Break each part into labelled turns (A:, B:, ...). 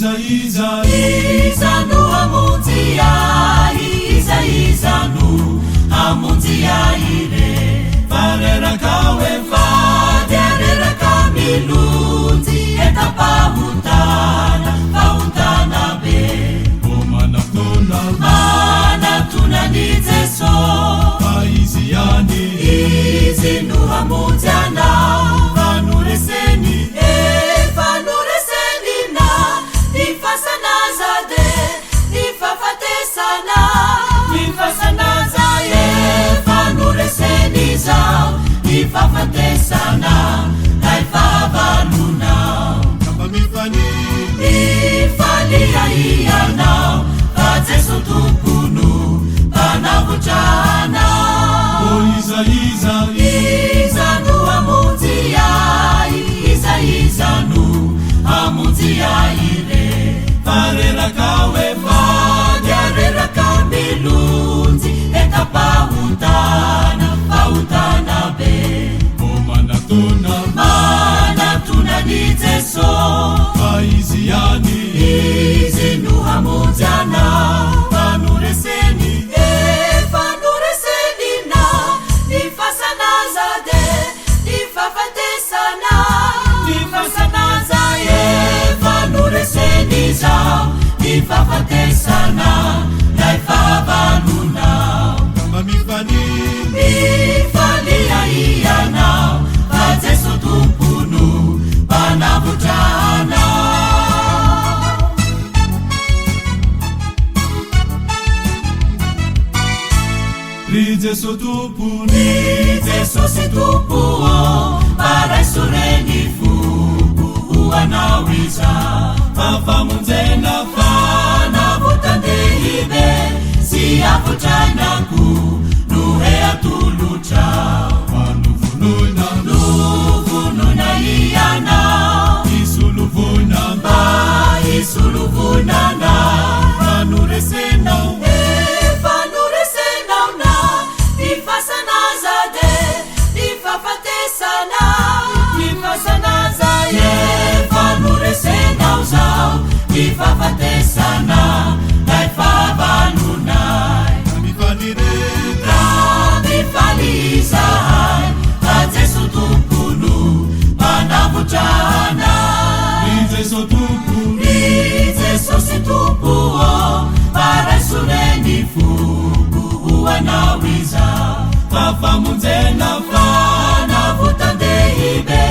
A: Iza iza
B: Iza no hamonjy ahy? Iza iza no hamonjy ahy re?
A: Fa reraka aho efa
B: Dia reraka milonjy entam-pahotana, fahotana be.
A: O manatona
B: Manatona an'i Jeso.
A: Fa Izy ihany.
B: Izy no hamonjy anao.
A: Fa noreseny.
B: Efa noreseny na ny fasana aza dia ny fahafatesana.
A: Ny fasana aza
B: efa noreseny izao ny fahafatesana lay fahavalonao.
A: Ka mba mifalia.
B: Mifalia hianao fa Jeso Tompo no Mpanavotra anao.
A: O iza iza.
B: Iza no hamonjy ahy? Iza iza no hamonjy ahy re?
A: Fa reraka aho efa.
B: Dia reraka milonjy entam-pahotana, fahotana be.
A: O manatona.
B: Manatona an'i Jeso.
A: Fa Izy ihany.
B: Izy no hamonjy anao.
A: Fa noreseny.
B: Efa noreseny na ny fasana aza dia ny fahafatesana.
A: Ny fasana aza
B: efa noreseny izao ny fahafatesana lay fahavalonao.
A: Ka mba mifalia.
B: Mifalia hianao fa Jeso Tompo no Mpanavotra anao.
A: Ry Jeso Tompo
B: Ry Jesosy Tompo ô, mba raiso re ny foko ho anao izaho.
A: Fa famonjena
B: Fanavotan-dehibe sy avotraina koa no he atolotrao.
A: Fa novonoina.
B: Novonoina hianao.
A: Hisolovoina.
B: Mba hisolovoina anao.
A: Fa noresenao.
B: Efa noresenao na ny fasana aza dia ny fahafatesana.
A: Ny fasana aza
B: efa noresenao zao ny fahafatesana lay fahavalonay.
A: Ka mifaly re.
B: Ka mifaly izahay fa Jeso Tompo no Mpanavotra anay.
A: Ry Jeso Tompo.
B: Ry Jesosy Tompo ô, mba raiso re ny foko ho anao izaho.
A: Fa famonjena
B: Fanavotan-dehibe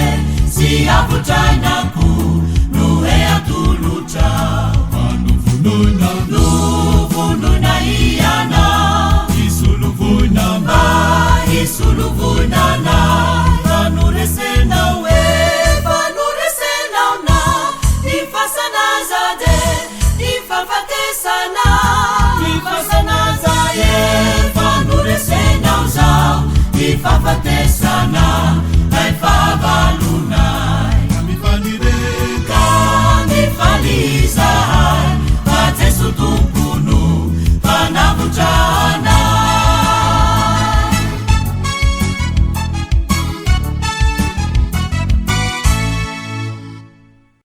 B: sy avotraina koa no he atolotrao.
A: Fa novonoina.
B: Novonoina hianao.
A: Hisolovoina.
B: Mba hisolovoina anay.
A: Fa noresenao.
B: Efa noresenao na ny fasana aza dia ny fahafatesana.
A: Ny fasana aza
B: efa noresenao zao ny fahafatesana lay fahavalonay.
A: Ka mifaly re.
B: Ka mifaly izahay.